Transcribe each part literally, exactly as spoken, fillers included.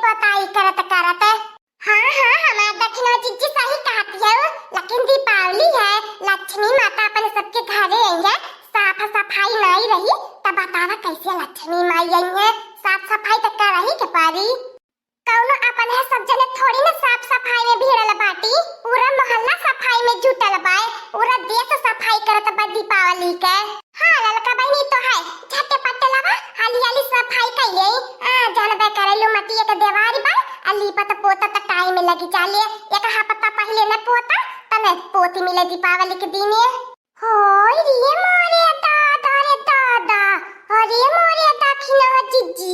बताई करत करत। हाँ, हाँ, हमार दखिना जिज्जी सही कहती है, लेकिन दीपावली है, लक्ष्मी माता अपन सबके घरे आई है, साफ सफाई नाई रही, तब बतावा कैसे लक्ष्मी माई आई है? साफ सफाई तो करही के पड़ी। कौनो अपन है, सब जने थोड़ी ना साफ सफाई में भिड़ल बाटी, पूरा मोहल्ला सफाई में जुटल बाय, पूरा देश सफाई करत बा दीपावली के। हाँ ललका बहिनी तो है, झटे पट्टे लावा, हाली हाली सफाई कइले। आ जानबे करेलू मटिया के देवारी बा, आ लीपत पोतत टाइम लगी जाले, एक हफ्ता पहिले न पोता, तने पोती मिले दीपावली के दिने। होय रे मोरे दादा रे दादा, अरे मोरे दखिना जिज्जी,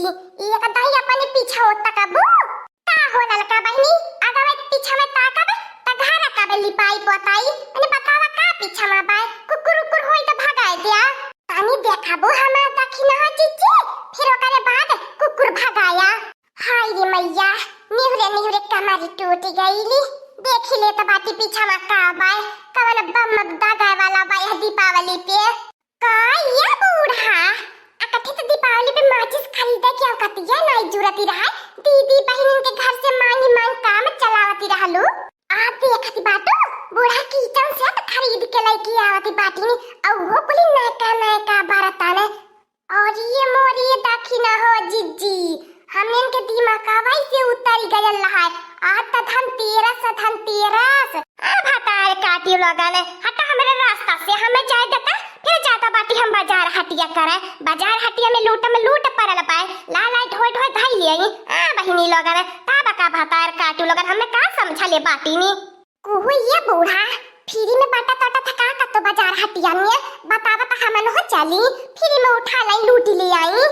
एक दाई अपने पीछा होता कबू। का हो ललका बहिनी, अगर मैं पीछा में ताकब, त घर कबे लिपाई पोताई, अने बतावा का पीछा में बाय, कुकुर उकुर होई त भगाए दिया। तनी देखाबू हमार दखिना जिज्जी, फिर ओकरे बाद कुकुर भगाया। हाय रे मैया, निहुरे निहुरे कमरी टूट गईली। देखी ले त बाटी पीछा में का बाय, कवन बम दगाए वाला बाय दीपावली पे। का ये बूढ़ा, अकठित दीपावली पे माचिस खरीदे के औकतिया नाई जुरती रहा, दीदी बहिनिन के घर से मांगी मांग काम चलावती रहलू। आ देखत बाटू, बूढ़ा किचन सेट खरीद के लइके आवत बाटी, अउहो कुली नयका नयका बरतन। अरे मोरे दखिना हो जिज्जी, हमने के दिमागवा से उतरी गयल रहा। आज त धनतेरस, धनतेरस। आ भतार काटी लोगन, हटा हमरे रास्ता से, हमें जाए देता, फिर जाता बाटी हम बाजार हटिया करे। बाजार हटिया में लूट में लूट पड़ल पाए, ला ला ढोए ढोए धाई ले आई। आ बहिनी लोगन, ताबा का भतार काटी लोगन, हमें का समझा ले बाटी नी। कुहू ये बूढ़ा, फ्री में बाटा ताटा थका का तो बाजार हटिया में, बतावा त हमन हो चली, फ्री में उठा लाई, लूटी ले आई।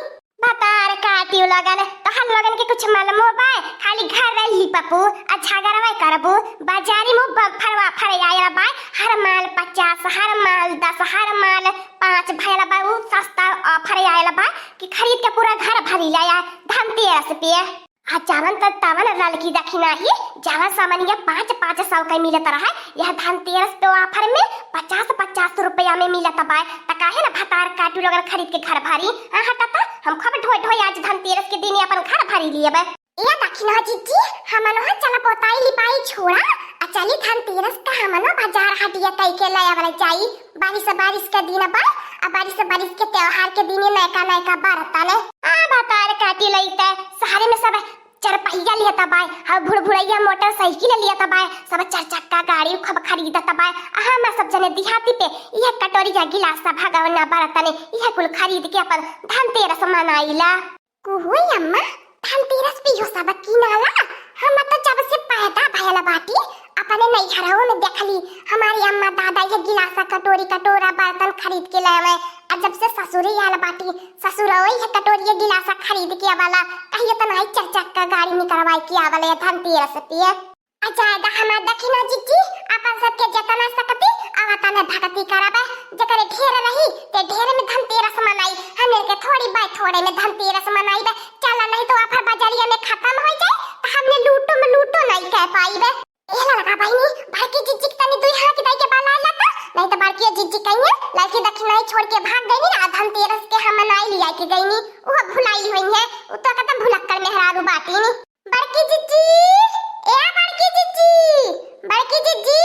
भतार काटियो लगन, तहन लोगन के कुछ मालूमो बाय, खाली घर रही पप्पू, आ झगड़वा करबू, बाजारी में बम्फर वाफर आयल बाय, हर माल पचास, हर माल दस, हर माल पाँच भयल बाय, उ सस्ता ऑफर आयल बाय कि खरीद के पूरा घर भरी लाया धनतेरस पे। आ जवन त तवन ललकी दखिना ही, जवन सामानिया पाँच पाँच सौ के मिलत रहे, यह धनतेरस पे ऑफर में पचास पचास रुपया में मिलत बाय। त काहे ना भतार काटू लोगन खरीद के घर भरी? हाँ, हटा त, हम खूब ढोए ढोए आज धनतेरस के दिन अपन घर भरी लिए बे। ए दखिना जिज्जी, हमनो चला पोताई लिपाई छोड़ा, आ चली धनतेरस का हमनो बाजार हटिया कई के ले आवल जाई। बारिश बारिश के दिन बा, आ बारिश बारिश के त्योहार के दिन नयका नयका बरतन। आ भतार काटी लई त शहर में सब चार पहिया लियत बाय, हर भुड़भुड़ैया मोटरसाइकिल लियत बाय, सब चार चक्का गाड़ी खूब खरीदत बाय। आ हम सब जने देहाती पे यह कटोरिया गिलास भगवना बरतन यह कुल खरीद के अपन धनतेरस मनाइला। कुहुई अम्मा, धनतेरस पे यो सब किनाला? हम तो जब से पैदा भयल बाटी, अपने नैहरवा में देखली, हमारी अम्मा दादा ये गिलासा कटोरी कटोरा बर्तन खरीद के लावे। आ जब से ससुरे आयल बाटी, ससुरवा ये कटोरी ये गिलासा खरीद के आवाला, कहियो त नाई चार चक्का गाड़ी निकलवाई के आवाले धनतेरस पे। आ जायदा हमार दखिना जिज्जी, अपन सबके जतना सकती, अवतने भक्ति करबे। जेकरे ढेर रही, ते ढेर में धनतेरस मनाई। हमरे के थोड़ी बाय, थोड़े में धनतेरस मनाई बे। चला, नहीं तो आफर बजरिया में खत्म हो जाए, त हमने लूटो में लूटो नहीं कह पाई बे। ए ललका बहिनी, बड़की जिज्जी के तनी दुई हाथ दाई के बला ला त, नहीं तो बड़की जिज्जी कहिए, लड़की दखिनाई छोड़ के भाग गई ना, धनतेरस के हम मनाई लिया के गई नी, वो भुलाई हुई है, वो तो एकदम भुलक्कड़ मेहरारू बाटी नी। बड़की जिज्जी, ए बड़की जिज्जी, बड़की जिज्जी,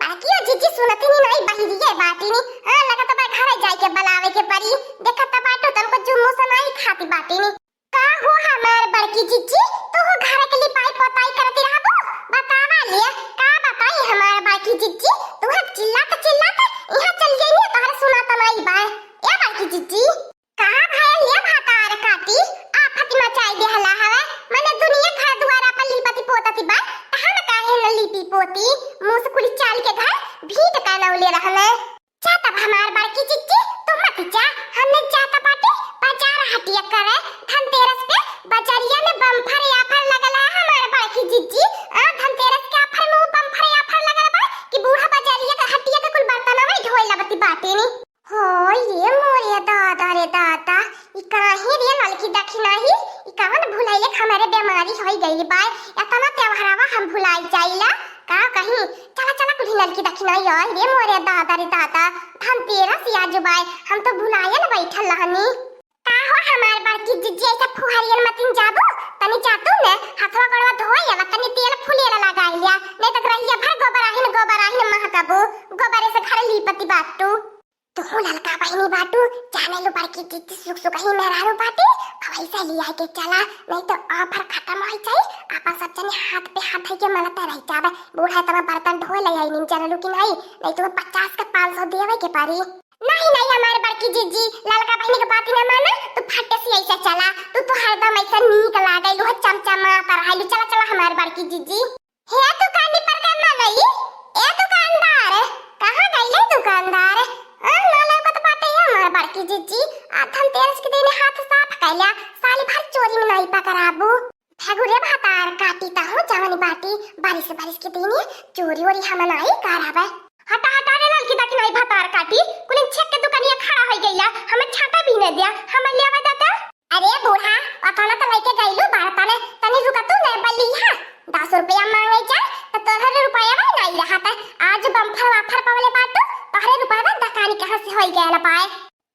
बड़की ओ जिज्जी सुनती नी, नाई बहिरी है बाटी नी। हाँ, लगत बा घरे जाए के बुलावे के पड़ी। देखत बाटू तुमको जुम्मू से नाई खाती बाटी नी। का हो हमार बड़की जिज्जी, तू हो घर के लिपाई पोताई करती रहबो? बतावा ले, का बताई हमार बड़की जिज्जी, तू है चिल्लात चिल्लात यहाँ चल गई नी, तोहरे सुनात नाई बा। ए बड़की जिज्जी। का भयल ये भतार काटी, आफत मचाई देहला हवे। मने दुनिया घर दुआरा पर लीपति पोतति बा, त हम काहे न लीपी पोती? मुँह से कुली चाल के घर भीत का नौले रहने। जा तब हमार बड़की जिज्जी, तू मत जा, हमने जाता बाटे बाजार हटिया करे। धनतेरस पे बजरिया में बम्फर आफर लगल है हमार बड़की जिज्जी। आ धनतेरस के आफर में वो बम्फर आफर लगल बा कि बूढ़ा बजरिया के हटिया के कुल बर्तनवा ढोए लगती बाटे नी। होय रे मोरे दादा रे दादा, ई काहे रे ललकी दखिनाही, ई कवन भुलाइले हमरे बेमारी होई गइल बा, एतना त्योहारवा हम भुलाई जाइला, का कहीं, चला चला कुल्ही ललकी दखिनाही, ओय रे मोरे दादा रे दादा, धनतेरस आजु बा, हम तो भुलायल बैठल रहनी। का हो हमार बड़की जिज्जी, ऐसा फुहरियन मतिन जाबू, तनी जा तू ने, हथवा गोड़वा धोए आवा, तनी तेल फुलेला लगाइ लिया, नहीं तो रहिया भर गोबराहिन, गोबराहिन महकबू, गोबरे से घर लीपति बाटू। तू ललका बहिनी बाटू, जाने लू बड़की दीदी सुख सुख ही मेहरारू बाटी, अब ऐसे लिया के चला, नहीं तो offer खत्म होइ जाई, अपन सब जने हाथ पे हाथ धइ के मलते रह जाबे, बूढ़ा तमा बर्तन धोए ले आई, नीन चललू कि नहीं, नहीं तो पचास के पाँच सौ देवे के पड़ी। नहीं, नहीं, हमार बड़की जीजी, ललका बहिनी के बात ही ना माना, तू फटे से ऐसे चला, तू तो हरदम ऐसे नीक लागेलू, चमचमात रहेलू, चला, चला हमार बड़की जीजी। हे दुकानी पर का मनई, ए दुकानदार, कहाँ गइले दुकानदार? आ, ना लौकत बाटे ये हमार बड़की जीजी, आ धनतेरस के दिन हाथ साफ कैला, साल भर चोरी में नहीं पकड़ाबू। फेगुरे भतार काटी तहु जवन बाटी, बारिश बारिश के दिन ये चोरी ओरी हम नहीं कराबे। हटा, हटा रे ललकी दखिनाई भतार काटी, कुलिन छेक के दुकानिया खड़ा होइ गइला, हमें छाता भी नहीं दिया, हमें लेवा देता। अरे बूढ़ा, ओतना त लइके गइलू बर्तन, तनी रुका तू ने बलिहा। दस रुपया मांगे जा, त तोहरे रुपया नहीं रहत। आज bumper offer पवले बाटू, तोहरे रुपया दुकानी कहाँ से होई गया ना पाए।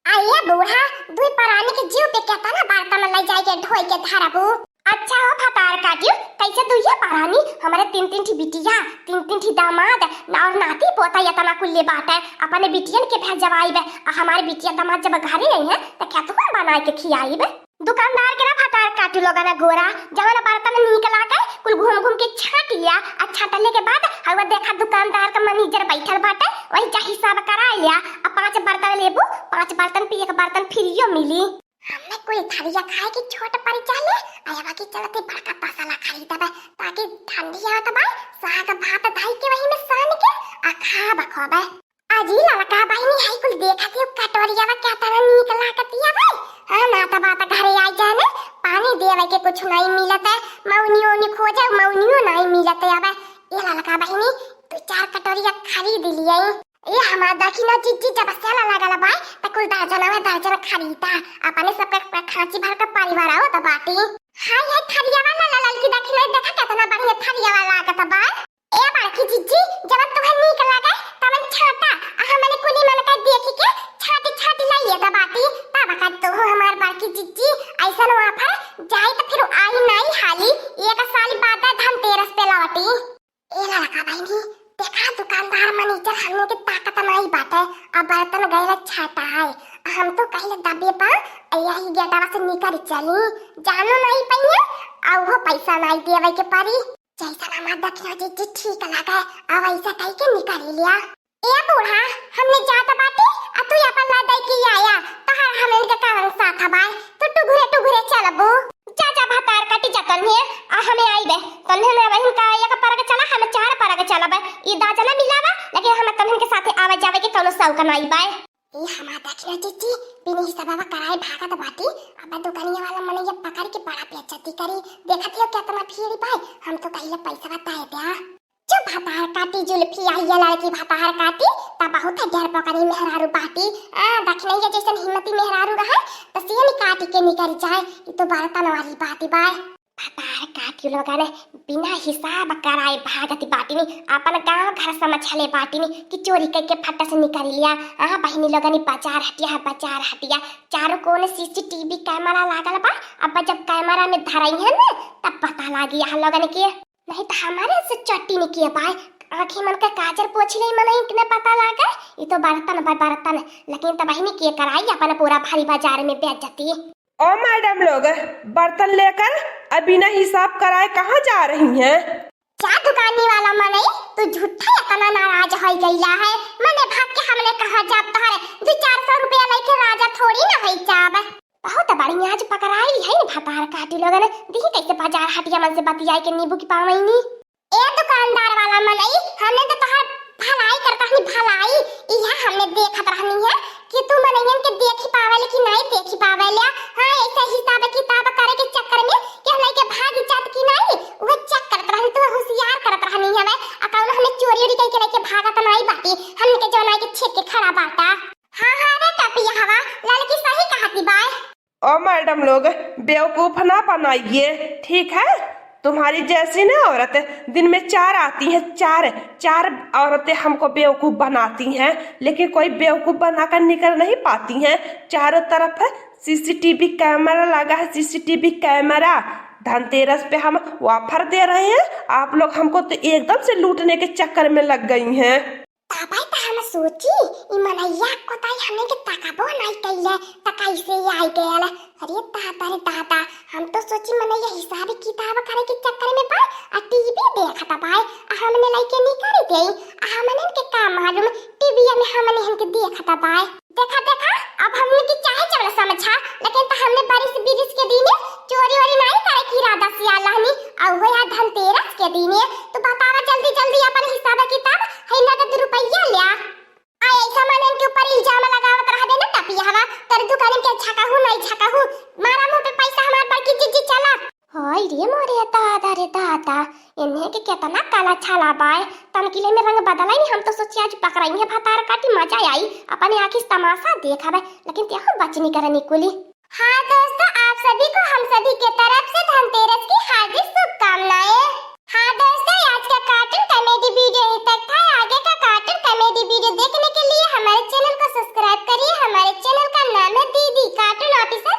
अरे बूढ़ा, दुई परानी के जीव पे केतना बर्तन ले जाए के ढोई के धरबू। अच्छा हो भतार काटियो, कैसे दुइये परानी, हमारे तीन तीन ठी बिटिया, तीन तीन ठी दामाद, और नाती पोता एतना कुल्ले बाटे, अपने बिटियन के भेजवाइबे, आ हमारे बिटिया दामाद जब घरे आई हैं, त क्या तुम बनाए के खियाइबे? दुकानदार के ना भतार काटू लोगन गोरा, जवन बर्तन नीक लागे, कुल घूम घूम के छाट लिया, आ छाटले के बाद हवा देखा दुकानदार का मैनेजर बैठल बाटे, वही जा हिसाब करा लिया, आ पांच बर्तन लेबू, पांच बर्तन पे एक बर्तन फ्रीयो मिली। हमने कुल थरिया खाए की छोट पड़ जाले, अयवा के चलते बड़का तसला खरीदबे, ताकि ठंडी आवत बा, साग भात धाई के वही में सान के आ खाब खोबे। अजी ललका बहिनी, हाय कुल देखत हो कटोरिया में क्या तरह नीक लागतिया बा। हाँ, ना त बात घरे आई जाने, पानी देवे के कुछ नहीं मिलत है, मौनियो ने खोजे, मौनियो नहीं मिलत है। अब ए ललका बहिनी, दो चार कटोरिया खरीद लिए। ए हमार दखिना जीजी, जब सेल लागल बा, त कुल दर्जन में दर्जन खरीदा, अपने सबके खांची भर के परिवार आवत बाटी। हाय, हाय, थरिया वाला ललकी दखिना, देखा केतना बढ़िया थरिया वाला लागत बा। ए बड़की जीजी, जवन तुहे नीक लागे, तवन छाटा, आ हमने कुली मन का देखी के छाटी छाटी लाइए त बाटी, तब का तू हमार बड़की जीजी, ऐसन offer जाई त फिर आई नाई हाली, एक साल बाद धनतेरस पे लौटी। ए ललका बहिनी, देखा दुकानदार मैनेजर हमने के ताकत नाई बाटे, अब बर्तन गैला छाटा है, हम तो कहले दबे पा, यही गेटवा से निकल चली, जानो नाई पइया, आ वो पैसा नाई देवे के परी। जैसन हमार दखिना जीजी ठीक लागे, अब ऐसा कह के निकल लिया। ए बूढ़ा, हमने जात बाटे, आ तू अपन ला दे के आया, तोहर हमन के कवन साथ बाय, तू टुघरे टुघरे चलबू। जा, जा, भतार काटी जा तन्हे, आ हमें आई बे, तन्हे में वहिन का एक परग चला, हमें चार परग चला बे, ई दाजा ना मिलावा, लेकिन हमें तन्हन के साथे आवे जावे के कौनो शौक नाई बाय। ए हमार दखिना जीजी, बिना हिसाबा कराए भागत बाटी, अब दुकानिया वाला मने ये पकड़ के बड़ा बेइज्जती करी, देखत हो केतना भीड़ बाय, हम तो कहिले पैसा बताए द्या। चुप भतार काटी जुल्फी आई है लड़की भतार काटी, त बहुत है ढेर पकड़ी मेहरारू बाटी। आ, दखिनैया जैसन हिम्मती मेहरारू रहे, त सियन काटी के निकल जाए, ई तो बर्तन वाली बाटी बाय। भतार काटी लोगन बिना हिसाब कराए भागती बाटिनी, अपन गांव घर समझले बाटिनी कि चोरी करके फट्टा से निकल लिया। आ, बहिनी लोगन ई बाजार हटिया है, बाजार हटिया, चारों कोने सीसीटीवी कैमरा लागल बा। अब जब कैमरा में धरई है न, तब पता लागी यहाँ लोगन के। नहीं त हमारे से चट्टी निकिया बाय, आँखी मन के काजर पोछ ले मनई के न पता लागे, ई तो बर्तन बा बर्तन, लेकिन त बहिनी के कराई अपन पूरा भारी बाजार में बेइज्जती। ओ मैडम लोग, बर्तन लेकर अब बिना हिसाब कराए कहाँ जा रही हैं? जा दुकानी वाला मनई, तू झूठा इतना नाराज होई गईला है, मने भाग के हमने कहा जाब तोहरे दो चार सौ रुपया लेके राजा थोड़ी ना होई जाब। बहुत बढ़िया, आज पकड़ाई है न भतार काटी लोगन। देखी कैसे बाजार हटिया मन से बतियाई के नींबू की पावैनी। ए दुकानदार वाला मनई, हमने तो तोहार भलाई करत रहनी, भलाई। इहे हमने देखत रहनी है कि तू मनइयन के देखी पावेले कि नहीं देखी पावेले। हाँ, ऐसे हिसाब किताब करे के चक्कर में केहू लइके भाग जात कि नहीं, उहे चेक करत रहनी, तू होशियार करत रहनी हमें। आ कौनो हमें चोरी उरी करके लइके भागत नहीं बाटी, हमने के जौन आइके छेक के खड़ा बाटा। हाँ, हाँ रे टपिया हवा, ललकी सही कहती बाय। ओ मैडम लोग, बेवकूफ ना बनाइए, ठीक है? तुम्हारी जैसी ना औरत दिन में चार आती हैं, चार, चार औरतें हमको बेवकूफ बनाती हैं, लेकिन कोई बेवकूफ बनाकर निकल नहीं पाती हैं। चारों तरफ सीसीटीवी कैमरा लगा है, सीसीटीवी कैमरा। धनतेरस पे हम offer दे रहे हैं, आप लोग हमको तो एकदम से लूटने के चक्कर में लग गई हैं। तबै त हम सोची, ई मनैया को ताई हमने के तकबो नाई कइले, त कैसे आई गयल? अरे दादा रे दादा, हम तो सोची मनैया हिसाब किताब करे के चक्कर में बा, आ टीवी देखत बा, आ हमने लइके निकाल दे, आ हमने के का मालूम, टीवी में हमने हन के देखत बा। देखा, देखा, अब हमने की चाहे जबला समझा, लेकिन त हमने बारिश बिरिश के दिने चोरी वोरी नाई करे की इरादा से आल रहनी, और वो या धनतेरस के दिने। तो बतावा जल्दी जल्दी अपन हिसाब किताब, है नगद रुपया ल्या। आ ऐसा मनन के ऊपर इल्जाम लगावत रहबे ना टपिया हवा, तोरे दुकान के झकाहू नाई झकाहू, मारा मुंह पे पैसा हमार बड़की जीजी चला। हाय रे मोरे दादा रे दादा, इन्हें के केतना काला छाला बाय, तनकिले में रंग बदलाई नहीं, हम तो सोची आज पकड़ाई है भतार काटी मजा आई, अपने आँखी से तमाशा देखावे, लेकिन ते हम बचनी करनी कुली। हाँ दोस्तों, आप सभी को हम सभी के तरफ से धनतेरस की हार्दिक शुभकामनाएं। हाँ दोस्तों, आज का cartoon comedy video यहीं तक था। आगे का cartoon comedy video देखने के लिए हमारे channel को subscribe करिए, हमारे channel का नाम है दीदी Cartoon Officer।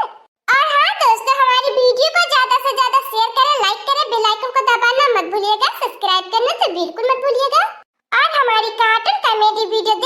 और हाँ दोस्तों, हमारी video को ज्यादा से ज्यादा share करें, like करें, bell icon को दबाना मत भूलिएगा, subscribe करना तो बिल्कुल मत भूलिएगा। और हमारी cartoon comedy video